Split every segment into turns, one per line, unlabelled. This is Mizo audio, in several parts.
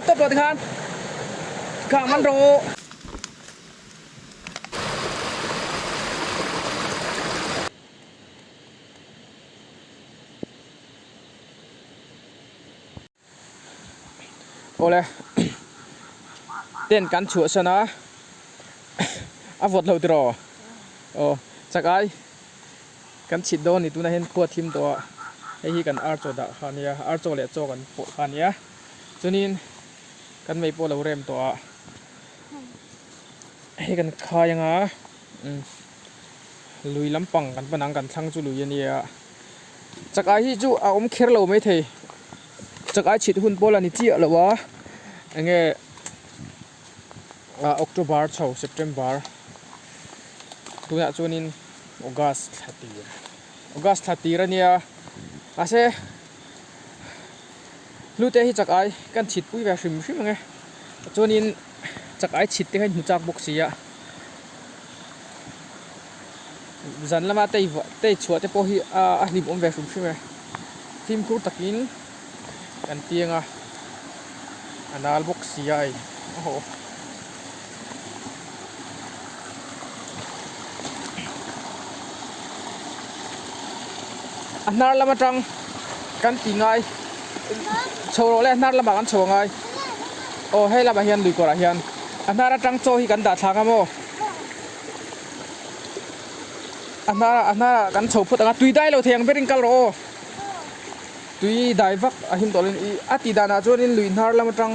Tawp lo tikhan kha man rawh. Awle tent kan chhuahsan a a vawt lo tiraw aw chak ai kan chhit dawn a ni tunah hian khua thim tawh a hei hi kan ar chaw dah kha a nia ar chaw leh chaw kan pawh kha a nia chuanin kan mei pawh a lo rem tawh a hei kan khai anga umm lui lampang kan pan ang kan thlang chu lui a nia. Chakai hi chu a awm kher lo maithei chakai chhit hun pawh la ni chiah lo a enge ah October chho September tunah chuanin August thla tir August thla tir a nia mahse hlute hi chakai kan chhit pui ve hrim hrim ang e chuanin chakai chhit te kha in hmu chak bawk si a. Zan lama tei tei chhuah te pawh hi a hlim awm ve hrim hrim e. Fimkhur takin kan piang a, a nal bawk si a ei aw. A hnar lam atang kan ti ngai chho rawh le a hnar lamah kan chho angai aw hei lamah hian lui kawrah hian a hnar atang chaw hi kan dah thlak a maw. A hnarah a hnarah kan chho phawt ang a, tui dai lo thei ang berin kal rawh aw. Tui dai vak a him tawh lo in a tih danah chuanin lui hnar lam atang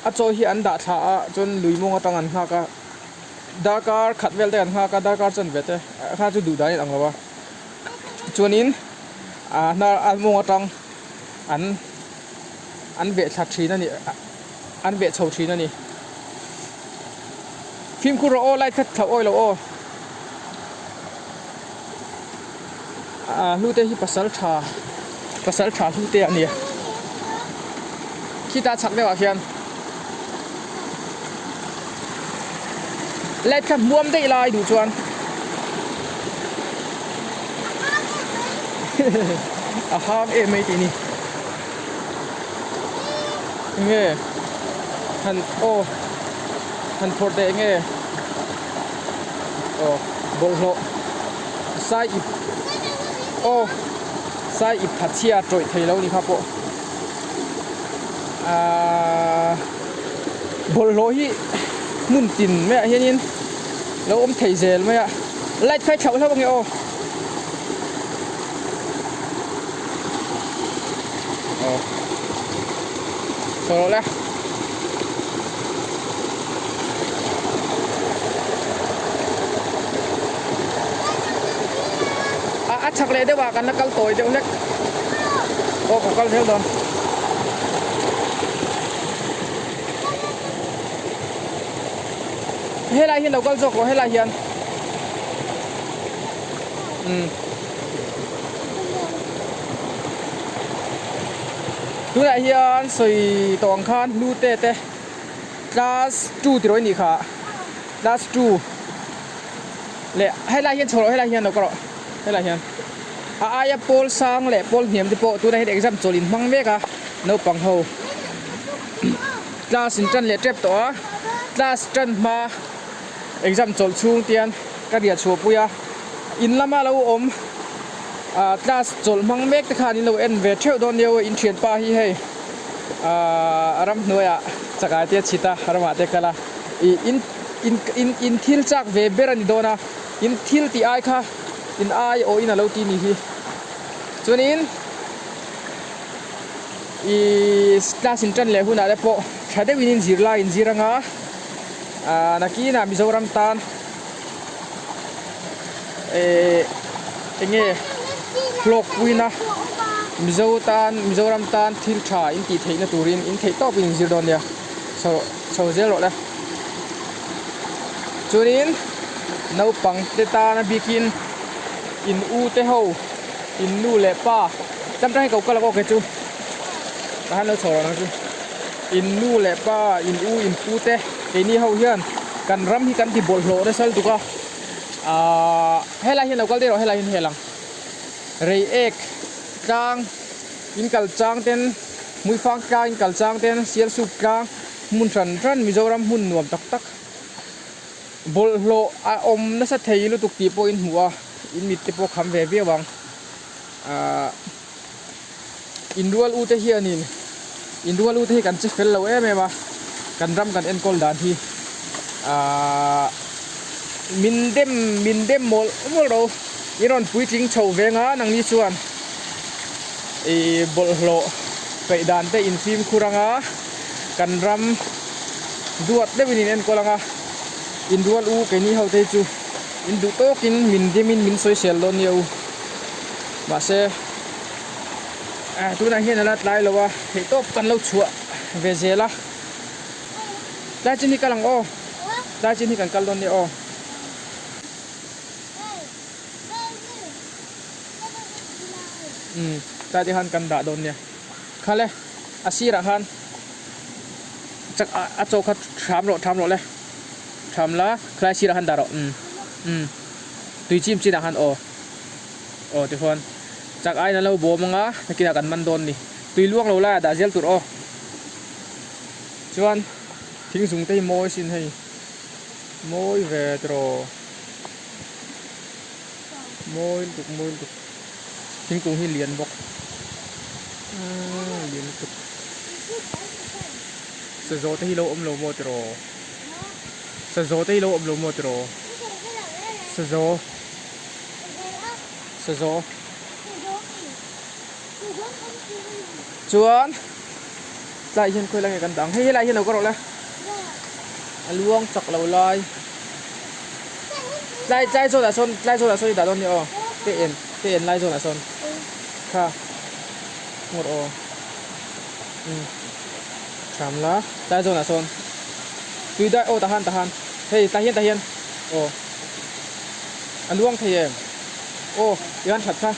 a chaw hi an dah thla a chuan lui mawng atang an nghak a, darkar khat vel te an nghak a, darkar chanve te kha chu duh danin ang lo a. Chuanin a hnar a mawng atang an an veh thla thin a ni. An veh chho thin a ni. Fimkhur rawh aw light kha thlauh awi lo aw. Ah hlute hi pasal tha pasal tha hlute a nia. Khita chhak deuh ah khian light kha hmuam daih lai duh chuan a hang em mai tih ni. Enge han aw han phawrh teh enge aw bawlhhlawh sai ip aw sai ip pha chhia tawih thei lo ni kha pawh ahh bawlhhlawh hi hmun tin maiah hianin lo awm thei zel mai a light kha i thlauh hlauh ange aw. Aw Saw rawh le. A a chak leh deuh ah kan la kal tawi deuh hlek. Aw ka kal zel dawn. Helai hian lo kal zawk rawh helai hian. Umm. Tunah hian sawi tawh ang khan hlute te class 2 tih rawh i nih kha class 2 leh helai hian chho rawh helai hian lo ka rawh helai hian a aia pawl sang leh pawl hniam te pawh tunah hian exam chawlh in hmang mek a naupang ho class in tan leh tep tawh a class tan hma exam chawlh chhung te hian ka riah chhuah pui a in lama lo awm ah class chawlh hmang mek te khan in lo en ve theuh dawn nia in thianpa hi hei ah a ramhnuaiah chakai te a chhit a ramah te a kal a ih in in in in thil chak ve ber a ni dawn a in thil tih ai kha in ai awh in a lo ti ni hi chuanin ih class in tan leh hunah te pawh tha deuhin in zir lai in zir anga ah nakinah Mizoram tan. Ehh enge hlawk puina Mizo tan Mizoram tan thil tha in tih theihna turin in theih tawp in inzir dawn nia chho chho zel rawh le chuanin naupang te tana bikin in u te ho in nu leh pa tam tang hi ko kal ang aw kei chu tah hian lo chho rawh ang chu in nu leh pa in u in pu te keini ho hian kan ram hi kan ti bawlhhlawh nasa lutuk a ahh helai hian lo kal daih rawh helai hian hel ang rei ek tlang in kal chang ten Hmuifang tlang in kal chang ten Sialsuk tlang hmun hran hran Mizoram hmun nuam tak tak bawlhhlawh a awm nasa thei lutuk tih pawh in hmu a, in mit te pawh kham ve viau ang. Ahh inrual u te hianin inrual u te hi kan che fel lo em em a, kan ram kan enkawl dan hi ahh min dem min dem mawlh mawlh ro i rawn puitling chho veng a nangni chuan ih bawlhhlawh peih dan te in fimkhur anga kan ram duat deuhin in enkawl anga inrual u keini ho te hi chu in duh tawkin min demin min sawisel dawn nia u. Mahse tunah hian a la tlai lo a, theihtawp kan lo chhuah ve zel a. Tlai chin hi kal ang aw, tlai chin hi kan kal dawn nia aw. Umm tlai te khan kan dah dawn nia. Khale a sirah khan chak a chaw kha tham rawh tham rawh le, tham la khalai sirah khan dah rawh umm umm tui chim chinah khan aw. Aw tichuan chak aiin an lo bawm ang a, nakinah kan man dawn ni. Tui luang lo laiah dah zel tur aw. Chuan thing zung te hi mawi sin hei, mawi ve tiraw, mawi lutuk mawi lutuk, thingkung hi lian bawk, aaa lian lutuk. Sazaw te hi lo awm lo maw tiraw, sazaw te hi lo awm lo maw tiraw, sazaw. Sazaw chuan tlai hian khawi lai nge kan dang hei helai hian lo ka rawh le a luang chak lo lai tlai tlai zawn ah sawn tlai zawn ah sawn i dah dawn nia aw te en te en lai zawn ah sawn kha ngawr aw umm tham la tlai zawn ah sawn tui dai aw tahan tahan hei tah hian tah hian aw. A luang thei em? Aw, i han that kha.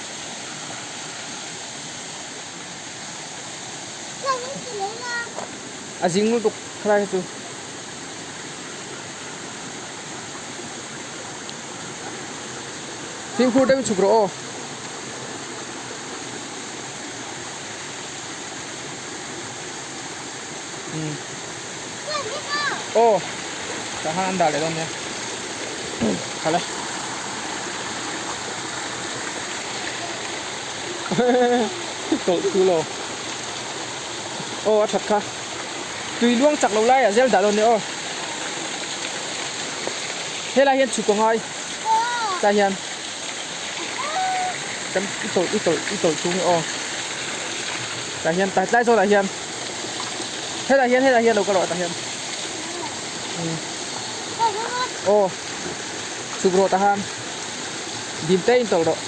A zing lutuk khalai kha chu. Fimkhur deuhin chhuk rawh aw. Umm. Aw tah khan an dah leh dawn nia khalh e tawlh thu lo aw a that kha tui luang chak lo lai ah zel dah dawn nia aw helai hian chhuk a ngai tah hian kan i tawlh i tawlh i tawlh chhung hi aw tah hian tlai zawnah hian. Hetah hian hetah hian lo kal rawh tah hian umm aw chhuk rawh tah khan dim te in tawlh rawh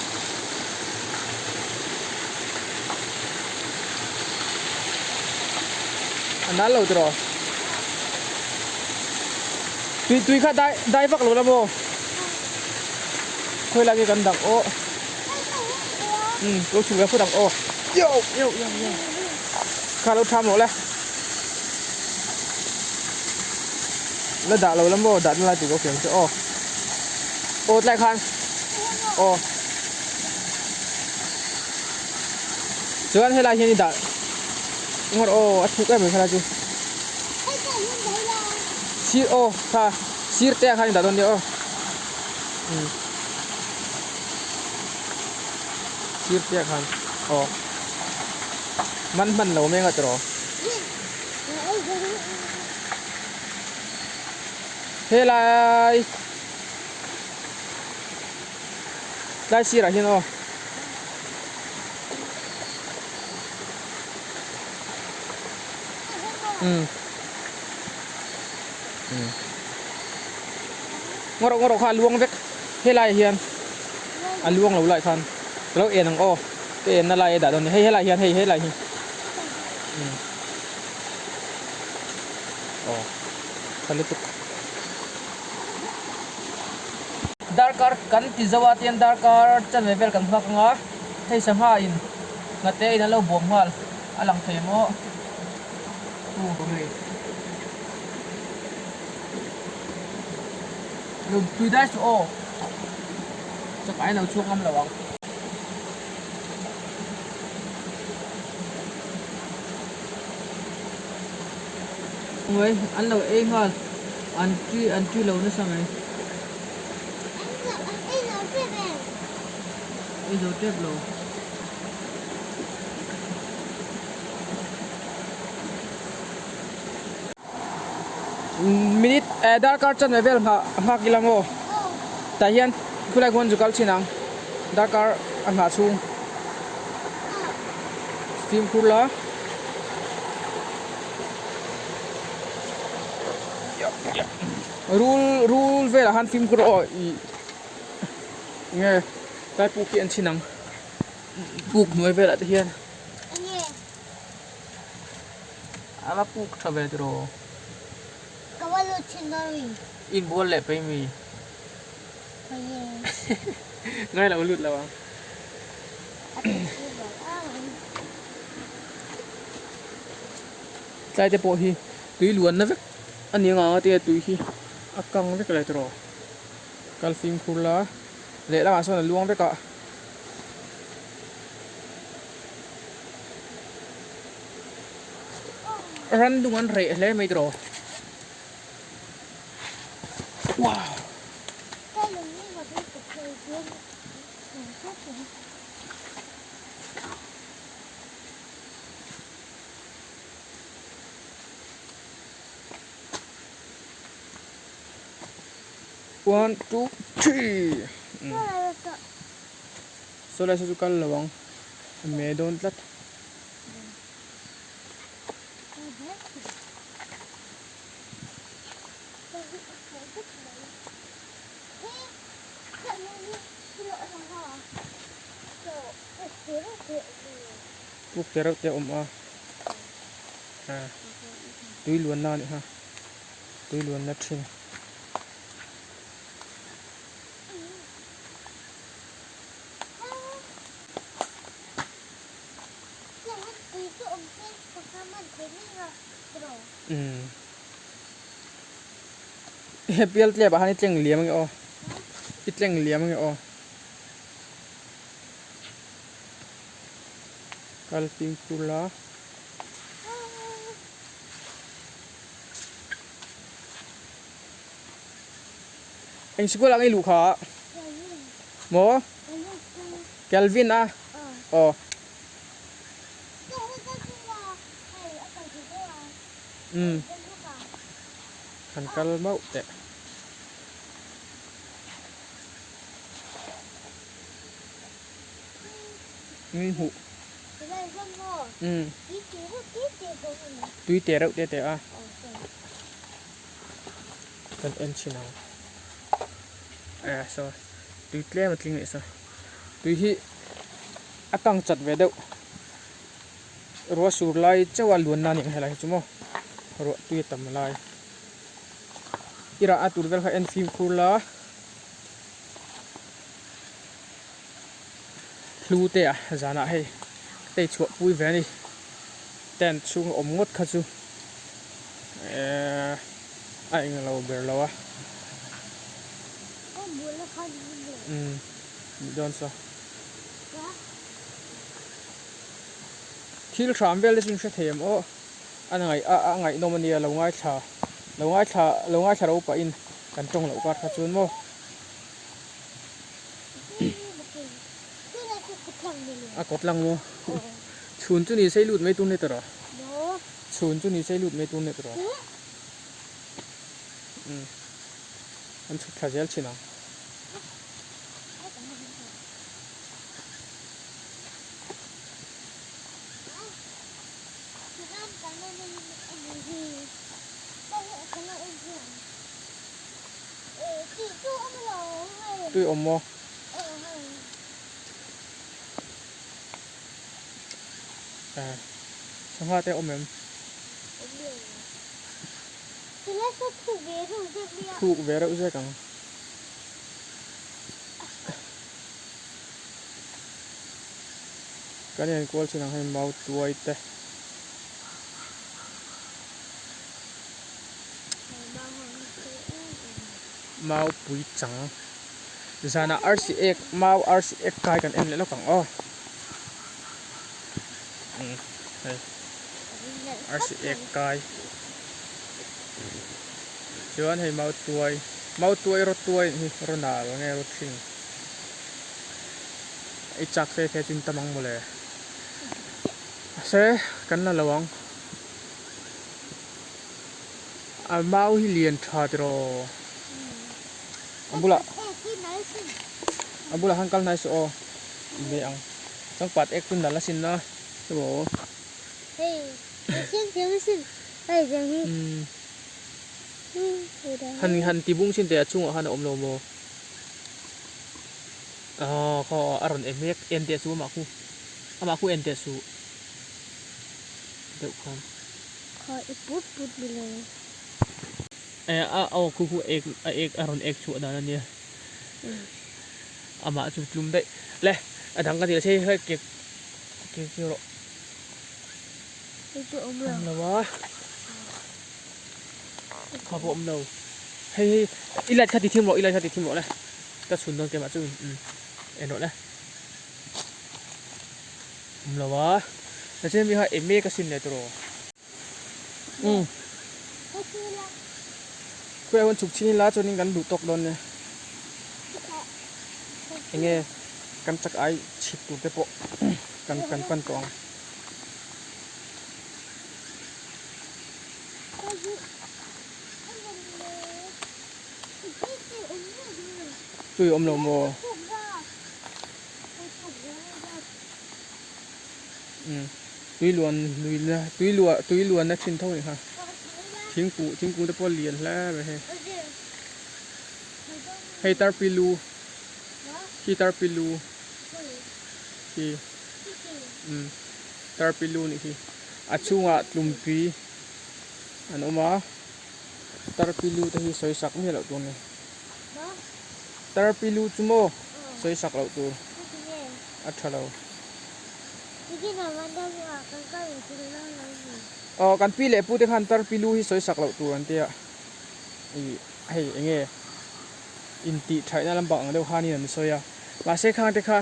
a nal lo tiraw tui tui kha dai dai vak lo la maw khawi lai nge kan dang aw umm lo chhuk ve phawt ang aw yo yo yo yo. Kha lo tham rawh le. La dah lo la maw dah na lai tur ka fiam che aw. Aw tlai khan. Aw. Chuan helai hian i dah ngawt aw a thuk em mai kha lai chu. Sir aw kha sir te ah khan i dah dawn nia aw. Umm. Sir te ah khan aw. Man hman lo mai ngawt rawh. Helai tlai sirah hian aw. Umm. Umm. Ngaw rawh ngaw rawh kha a luang vek helai ah hian a luang lo lai khan ka lo en ang aw. Ka enna lai a dah dawn a ni hei helai hian hei helai hi umm aw tha lutuk darkar kan ti zo a tian darkar chanve vel kan nghak anga hei sangha in ngate in an lo bawm nghal a lang thei maw u tui dai suh aw chawhmeh a lo chhuak ngam lo ang. Mai an lo ei nghal an ṭi an ṭi lo nasa mai. Ei zo tep lo. Minute eh darkar chanve vel nghah nghak ila maw tah hian khulai khuan zu kal thin ang darkar a nghah chhung fimkhur la rul rul velah khan fimkhur aw ih nge tlai puk hi an chhin ang puk hnuai velah te hian. A va puk tha ve tiraw?
Ka va lut thin dawn mi.
Inbual leh pei mi. Ngai lo lut lo ang. Tlai te pawh hi tui luanna vek a ni ang a tia tui hi a kang vek leh tiraw? Kal fimkhur la lehlamah sawn a luang vek a. Randung an reh hle mai tiraw wow one two three Saw lai saw chu kal lo ang a me dawn tlat. Puk te reuh te a awm a tui luanna a nih kha tui luanna thin. He pial tlep ah khan i tleng liam ange aw i tleng liam ange aw kal fimkhur la. Eng sikul ah nge i luh kha? Maw? Kelvin a? Aw. Umm. Han kal mauh teh. Nui hmuh. Umm. Tui te reuh te te a. Kan en chhin ang eh saw tui tlem a tling leh saw tui hi a kang chat ve deuh ruah sur lai chauh a luan na a ni ang helai hi chu maw ruah tui a tam lai i rah a tur vel kha en fimkhur la hlu te ah zanah hei tei chhuah pui ve a ni tent chhung a awm ngawt kha chu. Ehh a eng lo ber lo a. Umm nih dawn saw. Thil hram vel te chu in hre thei em aw a ngaih a ngaihnawm a nia lo ngaithla lo ngaithla lo ngaithla ro pahin kan tawng loh kar kha chuan maw. A kawt lang maw chhun chu ni sei lut mai tur ni tawh rawh. Chhun chu ni sei lut mai tur ni tawh rawh. Umm an chhuk thla zel thin ang. Tui awm maw? Sangha te a awm em? Thuk ve reuh zek ang. Kan inkual chin ang hei mau tuai te. Mau pui chang. Zanah arsi ek mau arsi ek kai kan en leh lawk ang aw. Umm hei arsi ek kai. Chuan hei mautuai, mautuai rawtuai hi rawnal nge rawthing i chak fe fe chu in tam ang mawle. Mahse kan la lo ang. A mau hi lian tha tiraw. A bulah a bulah khan kal hnai suh aw ve ang. Changpat ek chu nal asin a emaw. Han han ti bung chin teh a chungah khan a awm lo maw? Aw khaw a rawn en mek en teh chu amah khu amah khu en teh suh deuh khan.
Khaw i put put ni lo.
Eh a aw khu khu ek a ek a rawn ek chhuah dan a nia amah chu tlum daih le a dang ka ti la che hei kek kek chu rawh.
Hei chu awm lo.
Awm lo a. Kha pawh awm lo. Hei hei i light kha ti thim rawh i light kha ti thim rawh le. Ka chhun dawn keimah chu in en rawh le. Awm lo a. Tichuan mi kha eme ka sin leh tawh. Umm. Khuai huan chhuk chhin ila chuanin kan duh tawk dawn nia. Enge kan chak ai chhip tur te pawh kan kan pan tawh ang. Tui awm lo maw? Umm tui luan lui na tui luah tui luan na thin tho a ni kha thingkung thingkung te pawh a lian hle mai hei hei tarpilu khi tarpilu khi umm tarpilu nih khi a chhungah tlumpi an awm a tarpilu te hi sawi sak miah loh tur a ni tarpilu chu maw sawi sak loh tur a tha lo. Aw kan pi leh pu te khan tarpilu hi sawi sak loh tur an tia ih hei eng nge intih thaihna lampang ang deuh khanin an sawi a mahse khang te kha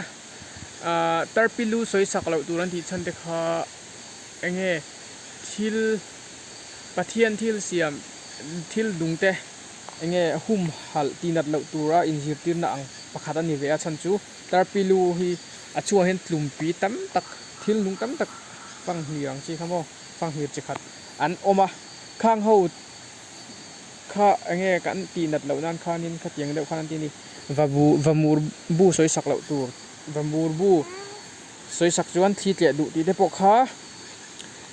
ah tarpilu sawi sak loh tur an tih chhan te kha eng nge thil Pathian thil siam thil dung te eng nge humhalh tih nat loh tura inzirtirna ang pakhat a ni ve a chhan chu tarpilu hi a chhungah hian tlumpi tam tak thil nung tam tak fanghmir ang chi kha maw fanghmir chi khat an awm a khang ho kha eng nge kan tih nat loh nan khanin khatiang deuh khan an ti a ni va bu va mur bu sawi sak loh tur va mur bu sawi sak chuan thli tleh duh tih te pawh kha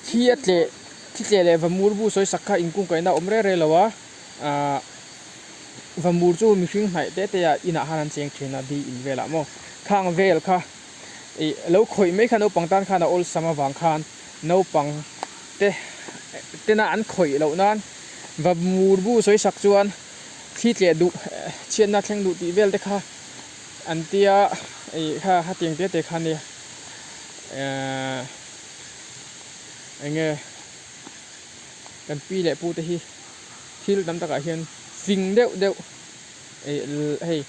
thli a tleh thli tleh leh va mur bu sawi sak kha inkungkaihna a awm reng reng lo a ahh va mur chu mihring hnaih te te ah inah khan an cheng thin a di in velah maw khang vel kha ih lo khawih mai kha naupang tan khan a awlsam avang khan naupang te tena an khawih loh nan va mur bu sawi sak chuan thli tleh duh chhiatna thleng duh tih vel te kha an tia ih kha hetiang te te kha nia ehh eng nge kan pi leh pu te hi thil tam takah hian fing deuh deuh ih hei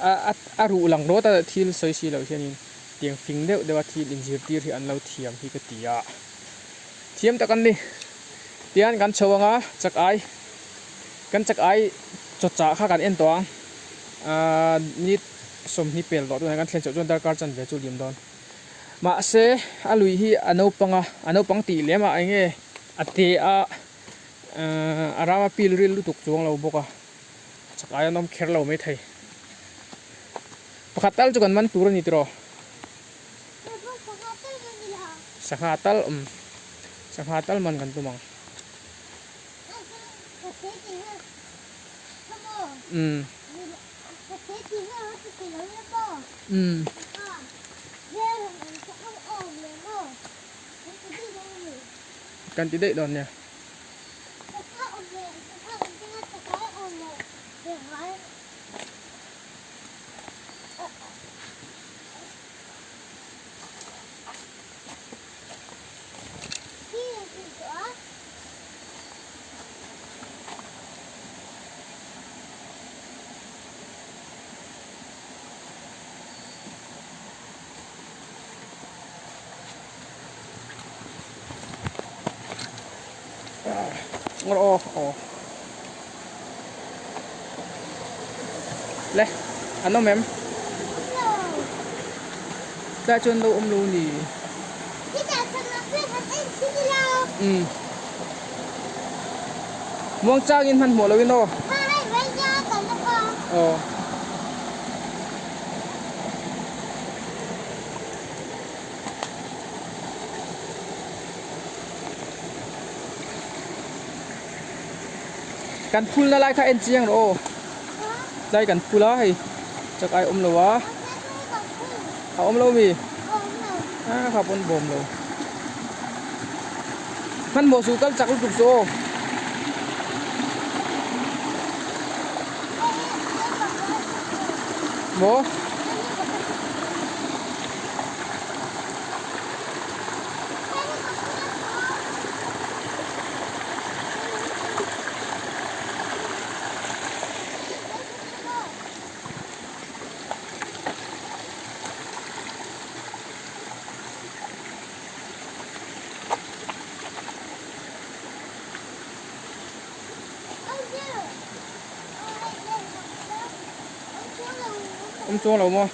a a ruh lang rawt a thil sawi si loh hianin tiang fing deuh deuh a thil inzirtir hi an lo thiam hi ka ti a thiam tak an ni tian kan chho ang a chak ai kan chak ai chaw chah kha kan en tawh ang ahh minute sawmhnih pel tawh tunah hian kan thlen chhoh chuan darkar chanve chu liam dawn mahse a lui hi a naupang a a naupang tih lem ah eng nge a te a ahh a rama pil ril lutuk chuang lo bawk a. Chak ai an awm kher lo mai thei. Pakhat tal chu kan man tur a ni tiraw? Sangha tal awm. Sangha tal man kan tum ang. Umm. Umm. Kan ti daih dawn nia. Ngawr aw aw. Le an awm em? Tlai chuan lo awm lo ni. Umm. Muang changin hmanhmawh loin aw. Aw. Kan phulna lai kha en chiang rawh aw. Tlai kan phul a hei chak ai awm lo a. A awm lo mi? A kha pawn bawm lo. Hmanhmawh suh kal chak lutuk chu aw. Maw? Awm chuang lo maw?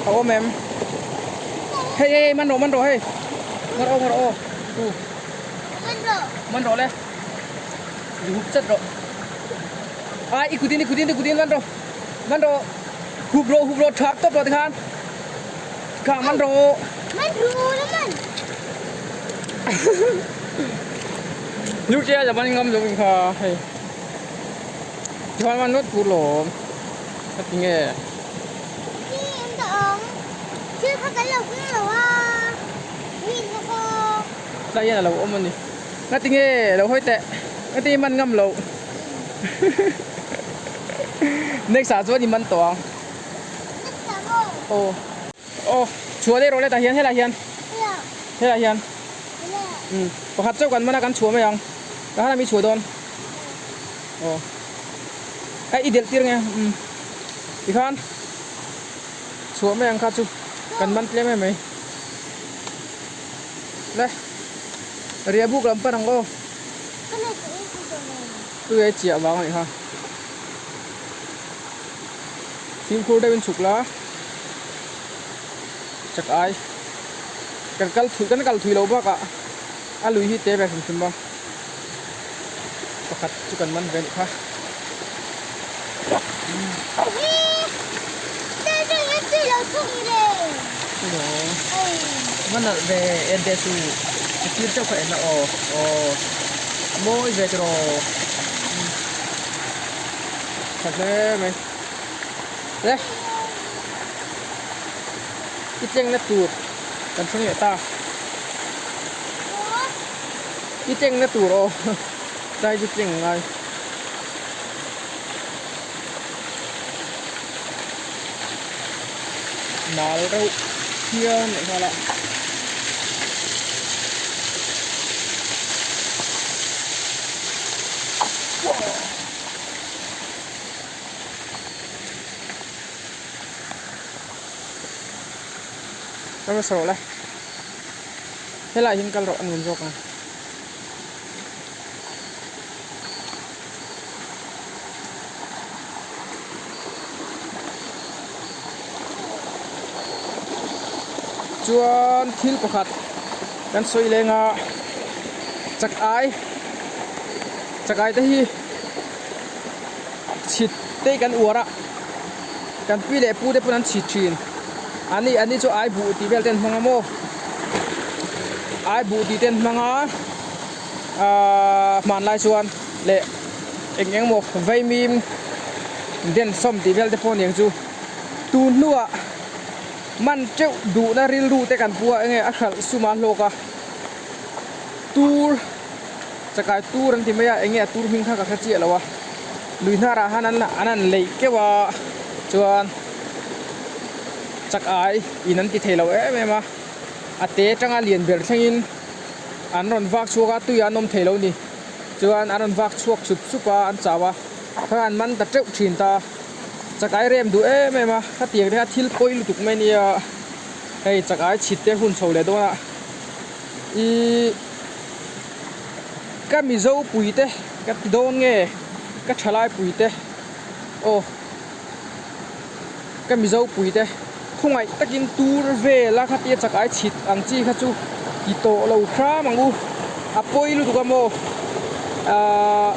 A awm em? Hei hei hei man rawh man rawh hei man rawh man rawh aw u man rawh le hup chat rawh ai i kutin i kutin i kutin man rawh man rawh hup rawh hup rawh thak tawp rawh tikhan kha man rawh
man ru la man
Lu che a man ngam lo kha hei chuan man lut tur lawm a ti nge
Chi an ta awm thil kha kan lo keng lo a rin na kha
tlai hian a lo awm a ni nga ti nge lo hawi teh nga ti man ngam lo next ah chuan i man tawh ang
next ah maw
aw aw chhuah daih rawh le tah hian helaiah hian helaiah hian umm pakhat chauh kan man a kan chhuah mai ang tah hian a mi chhuah dawn aw a i delh tir nge umm tikhan chhuah mai ang kha chu kan man tlem em mai le riah buk lam pan ang aw tui a chiah vang a nih kha fimkhur deuhin chhuk la chak ai kan kal thui kan kal thui loh bakah a lui hi te ve hrim hrim a pakhat chu kan man ve a nih kha. Man nalh ve en te chu a tir chauh kha en la aw aw mawi ve tiraw tha hle mai le i tlengna tur kan thleng leh ta i tlengna tur aw tlai chu tleng a ngai. Nal reuh phian leh nghal a. Ka va sawi le. Helai hian kal rawh a nuam zawk ang. Chuan thil pakhat kan sawi leng a chak ai chak ai te hi chhit te kan uar a kan pi leh pu te pawn an chhit thin ani ani chu ai buh tih vel te an hmang a maw ai buh tih te an hmang a. Ahh hmanlai chuan leh eng eng maw vaimim den sawm tih vel te pawh aniang chu tun hnuah. Man teuh duhna rilru te kan pu a enge a hralh sum a hlawk a tur chakai tur an ti mai a enge a tur hming kha ka hre chiah lo a lui hnarah han an an leih keuh a chuan chakai in an ti thei lo em em a a te atanga lian ber thlengin an rawn vak chhuak a tuiah an awm thei lo a ni chuan an rawn vak chhuak sup sup a an chau a kha an man ta teuh thin ta. Chakai rem duh em em a, khatiang te kha thil pawi lutuk mai ania, hei chakai chhit te hun chho leh dawn a, ihh ka mizo pui te ka ti dawn nge ka thalai pui te aw ka mizo pui te khawngaih takin tur vel a khatia chakai chhit ang chi kha chu ti tawh lo hram ang u a pawi lutuk a maw ahh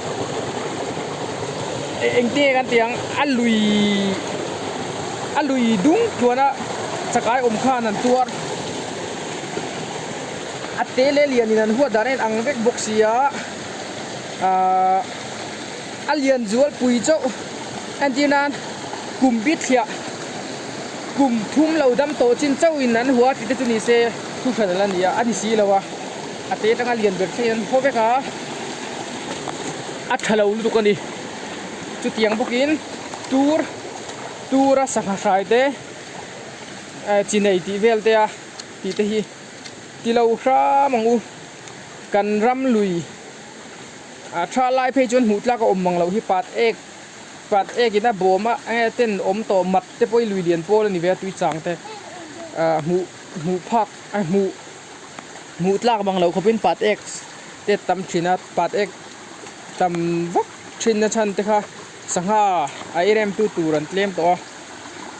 engtin nge kan tih ang a lui a lui dung tluan a chakai awm khan an tuar a te leh lian in an huat dan a in ang vek bawk si a ahh a lian zual pui chauh entir nan kum bit thliah kum thum lo dam tawh chin chauh in an hua tih te chu ni se thu hran a la ni a a ni si lo a a te atanga lian ber thleng in an haw vek a a tha lo lutuk a ni chutiang bawkin tur tur a sangha hrai te eh chi nei tih vel te a tih te hi ti lo hram ang u kan ram lui a tha lai phei chuan hmuh tlak a awm mang loh hi pat ek pat ek in a bawm a enge ten awm tawh mat te pawh hi lui lian pawl a ni ve a tui chang te ah hmuh hmuh phak a hmuh hmuh tlak mang loh khawpin pat ek te tam thin a pat ek tam vak thin na chhan te kha sangha a ei rem tu tur an tlem tawh a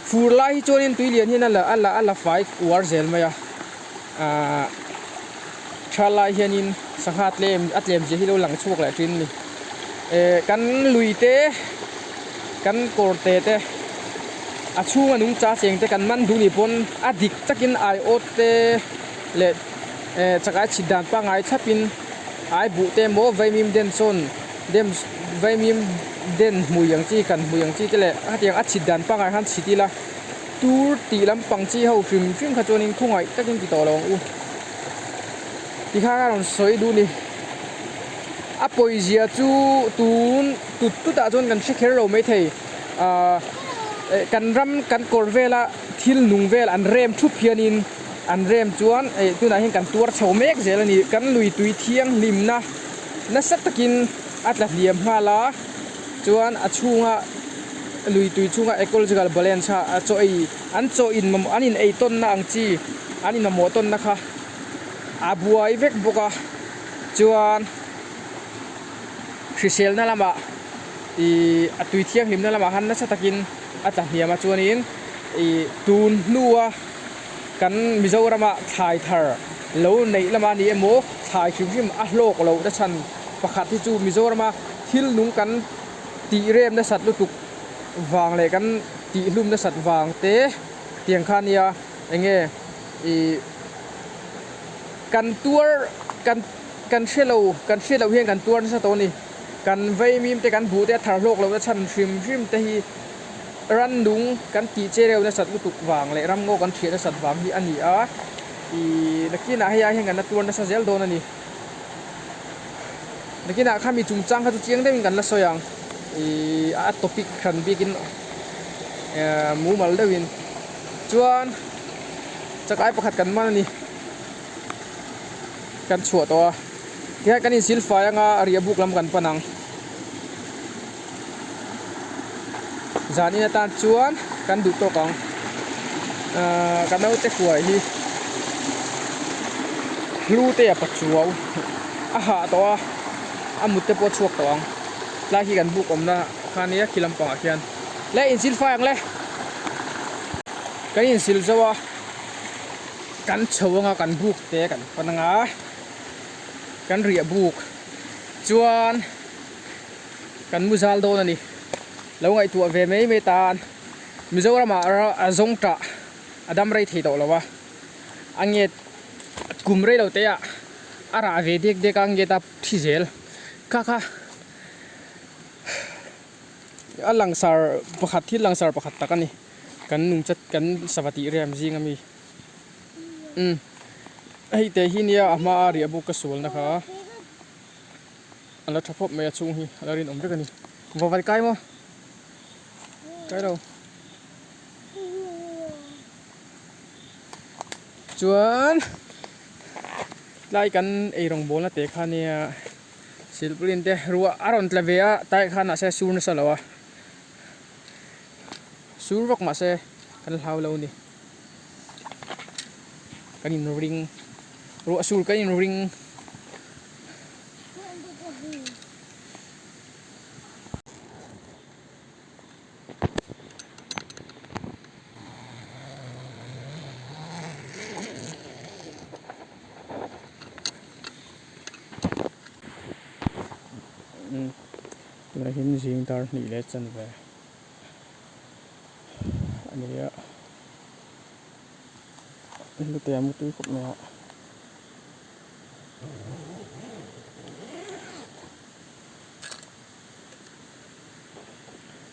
fur lai hi chuanin tui lian hian a la a la a la fai uar zel mai a ahh tha lai hianin sangha tlem a tlem zia hi lo lang chhuak leh thin a ni eh kan lui te kan kawr te te a chhunga nungcha cheng te kan man duh nih pawn a dik takin aiawt te leh eh chakai chhit dan pangngai thlapin ai buh te emaw vaimim den sawn dem vaimim den hmui ang chi kan hmui ang chi te leh hetiang a chhit dan pangngai khan chhit ila tur tih lampang chi ho hrim hrim kha chuanin khawngaih takin ti tawh lo ang u tikhan a rawn sawi duh ni a pawizia chu tun tut tut ah chuan kan hre kher lo maithei ahh eh kan ram kan kawr vela thil nung vel an rem thup hianin an rem chuan eh tunah hian kan tuar chho mek zel a ni kan lui tui thianghlimna nasa takin a tla hliam nghal a chuan a chhunga lui tui chhunga ecological balance kha a chaw ei an chaw in mamawh an in ei tawnna ang chi an in mamawh tawnna kha a buai vek bawk a chuan hriselna lamah ih a tui thianghlimna lamah khan nasa takin a tla hniam a chuanin ih tun hnua kan Mizorama thlai thar lo neih lamah a ni emaw thlai hrim hrim a hlawk loh na chhan pakhat hi chu Mizorama thil nung kan tih rem nasat lutuk vang leh kan tih hlum nasat vang te tiang kha nia eng nge ih kan tuar kan kan hre lo kan hriat loh hian kan tuar nasa tawh a ni kan vaimim te kan buh te a thar hlawk loh na chhan hrim hrim te hi rannung kan tih che reuh nasat lutuk vang leh ramngaw kan thiah nasat vang hi a ni a ih nakinah hei ai hian kan la tuar nasa zel dawn a ni. Nakinah kha mi chungchang kha chu chiang deuhin kan la sawi ang ih a topic hran bikin ehh mumal deuhin chuan chakai pakhat kan man a ni kan chhuah tawh a tihian kan insilfai anga riahbuk lam kan pan ang zanin atan chuan kan duh tawk ang ahh ka naute kuai hi hlu te a pachuau a hah tawh a a mut te pawh a chhuak tawh ang tlai khi kan buk awmna kha nia khi lampangah khian le insil fai ang le kan insil zo a kan chho anga kan buk te kan pan anga kan riah buk chuan. Kan mu zal dawn a ni. Lo ngaihtuah ve mai mai tan Mizoram ah a zawng tah a dam rei thei tawh lo a. A nget kum rei lo te ah a rah ve dek dek a nget a thi zel. Kha kha a langsar pakhat thil langsar pakhat tak a ni. Kan nungcha kan sava tih rem zing ami. Umm hei te hi nia a hma a riah buk ka sualna kha a la tha khawp mai a chhung hi a la rinawm vek a ni. Vawvai kai maw? Kai lo. Chuan tlai kan ei rawngbawlna te kha nia silpaulin te ruah a rawn tla ve a tai khan mahse sur nasa lo a sur vak mahse kan hlau lo a ni kan in ring ruah sur kan in ring. Tunah hian zing dar hnih leh chanve a ni a hlute a mutui khawp mai a.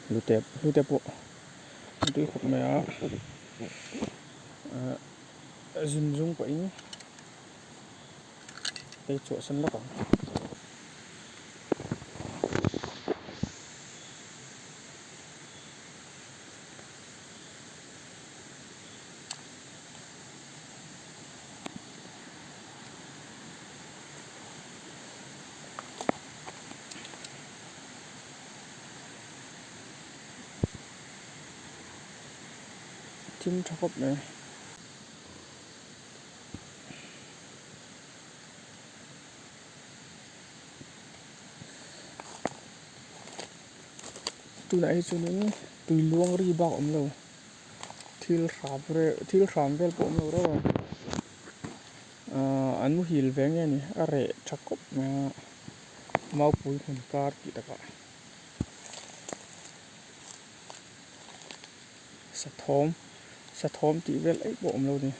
Hlute hlute pawh a tui khawp mai a ahh zun zung pawhin hei chhuahsan lawk ang. Thim tha khawp mai. Tunah hi chuanin tui luang ri bak a awm lo thil hram thil hram vel pawh a awm lo reuh a ahh an muhil ve nge ni a reh tha khawp mai a. Maupui hmun kar tih takah sathawm sathawm tih vel eih pawh a awm lo a ni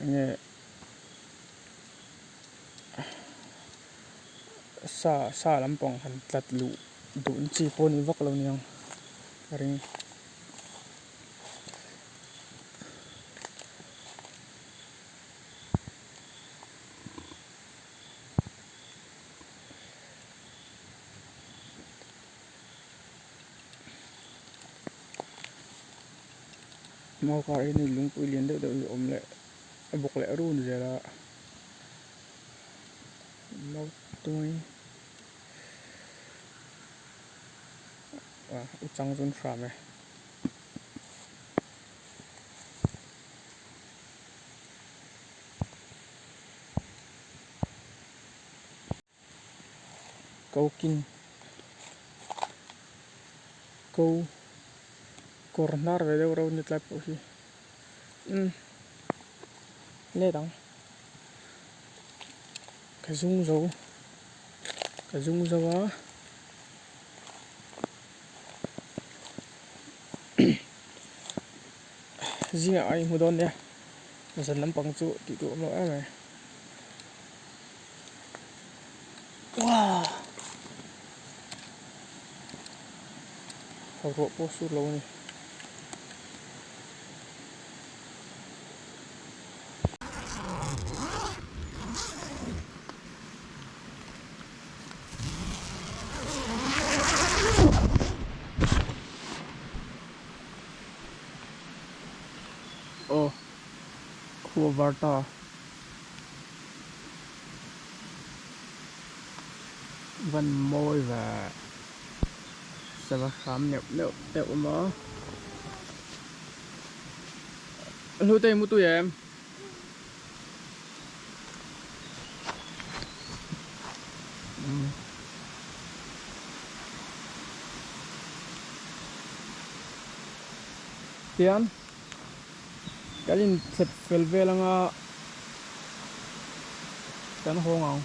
enge sa sa lampang han tlat luh duh na chi pawh a ni vak lo niang ka ring. Mau kar hi hei lungpui lian deuh deuh hi a awm leh a bawk leh run zel a mau tuai ah u chang chu an hram e. Kokin ko kawr hnar ve deuh reuh a ni tlai pawh hi umm let ang ka zung zo ka zung zo a zingah a inhmu dawn nia. Zan lampang chu tih tur awm lo em mai. Wow! Ruah pawh sur lo a ni. Aw khua var ta. Van mawi ve sava hram neuh neuh te a awm a. Hlute i mu tui em? Tian kan inthlep fel vel anga kan hawng ang.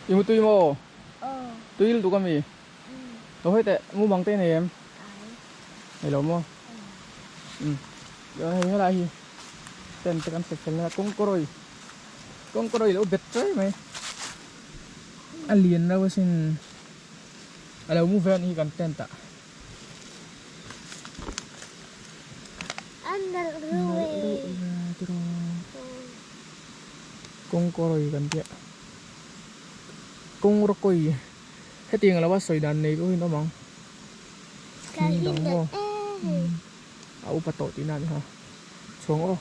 I mu tui maw? Tui lutuk ami? Lo hawi teh mumang te nei em? Nei lo maw? Hei helai hi tent te kan set fel nasa kawngkawrawi kawngkawrawi lo bet reng mai a lian reuh asin. A lo mu ve anih hi kan tent ah.
A nalh reuh e.
Nalh reuh ve tiraw. Kawngkawrawi kan tia. Kawngrawkawi hetiang lo a sawi dan nei pawhin awm ang.
Hming dang maw?
A upa tawh tihna a ni ha. Chhuang aw.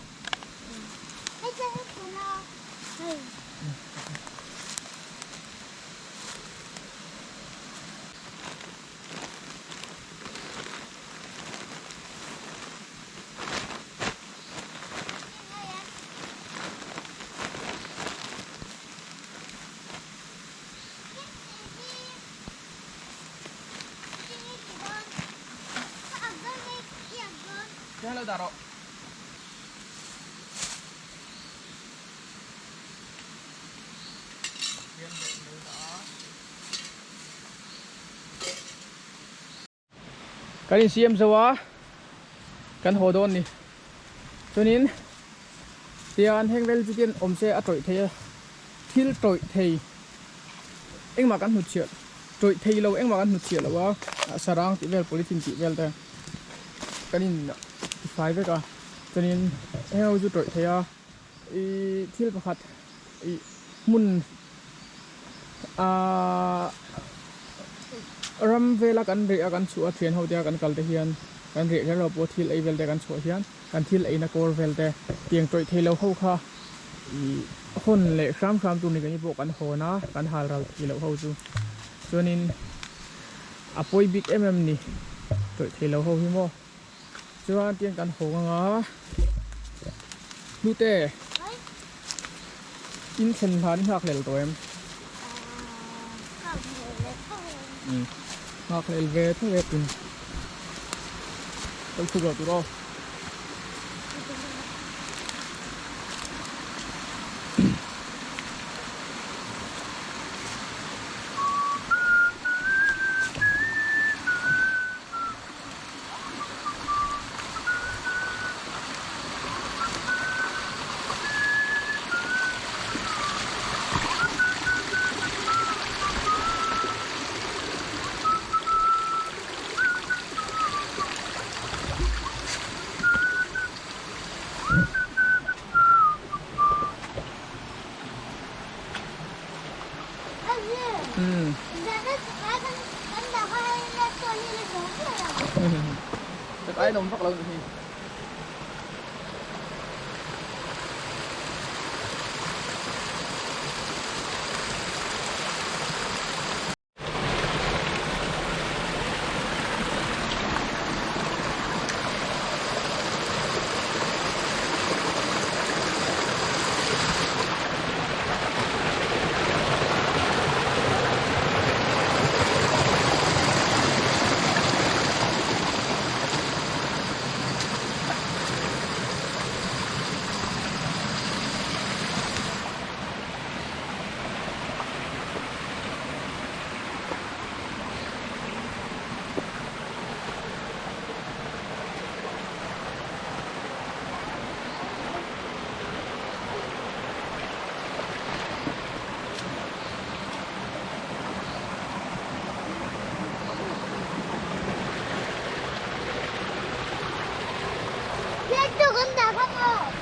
Hello dah rawh. Kan insiam zo a, kan haw dawn ni. Chuanin tian heng vel chu tian awm se a tawih thei a, thil tawih thei engmah kan hnutchhiah tawih thei lo engmah kan hnutchhiah lo a, sarang tih vel polythene tih vel te kan in tifai vek a, chuanin heng ho chu tawih thei a, ih thil pakhat ih hmun ahh ram vela kan reh a kan chhuah a thian ho te a kan kal te hian kan reh kher lo pawh thil ei vel te kan chhuah hian kan thil eina kawr vel te tiang tawih thei lo ho kha ih hawn leh hram hram tur ni kan ni pawh kan hawn a kan hal ral thei loh ho chu chuanin a pawi bik em em ni tawih thei lo ho hi maw chuan tiang kan hawng anga hnute in thlen hlan i nghak hlel tawh em nghak hlel ve tho e tun kal chhuk loh tur aw. Ai nawm vak lo nih hi.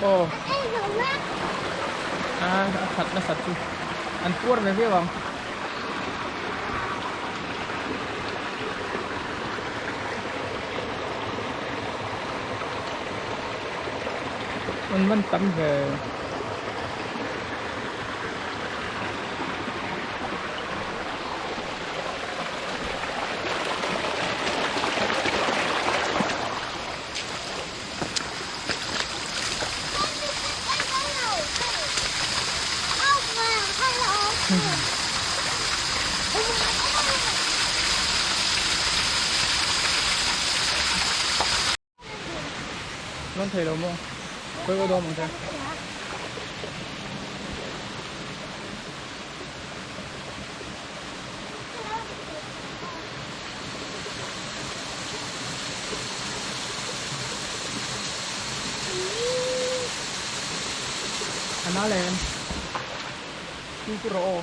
Aw a a khat nasat chu an puar ve viau ang. An van tam ve. Lawn thei lo maw? Khawi ka dawm ang che. A na lem. Chu chu rawh aw.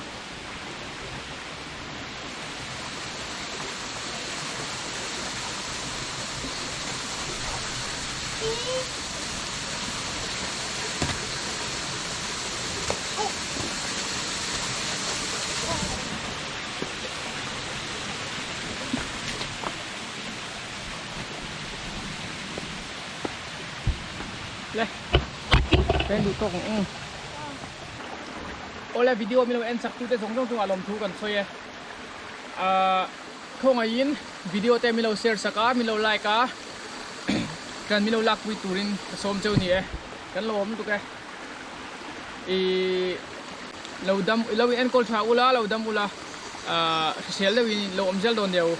Le pen duh tawk ang u. Awle video min lo en chak tute zawng zawng chungah lawmthu kan sawi e. Ahh khawngaihin video te min lo share sak a, min lo like a, kan min lo lakpui turin ka sawm cheu ni e. Kan lo awm lutuk e. Ihh lo dam lo in enkawl tha ula, lo dam ula, ahh hrisel deuhin lo awm zel dawn nia u.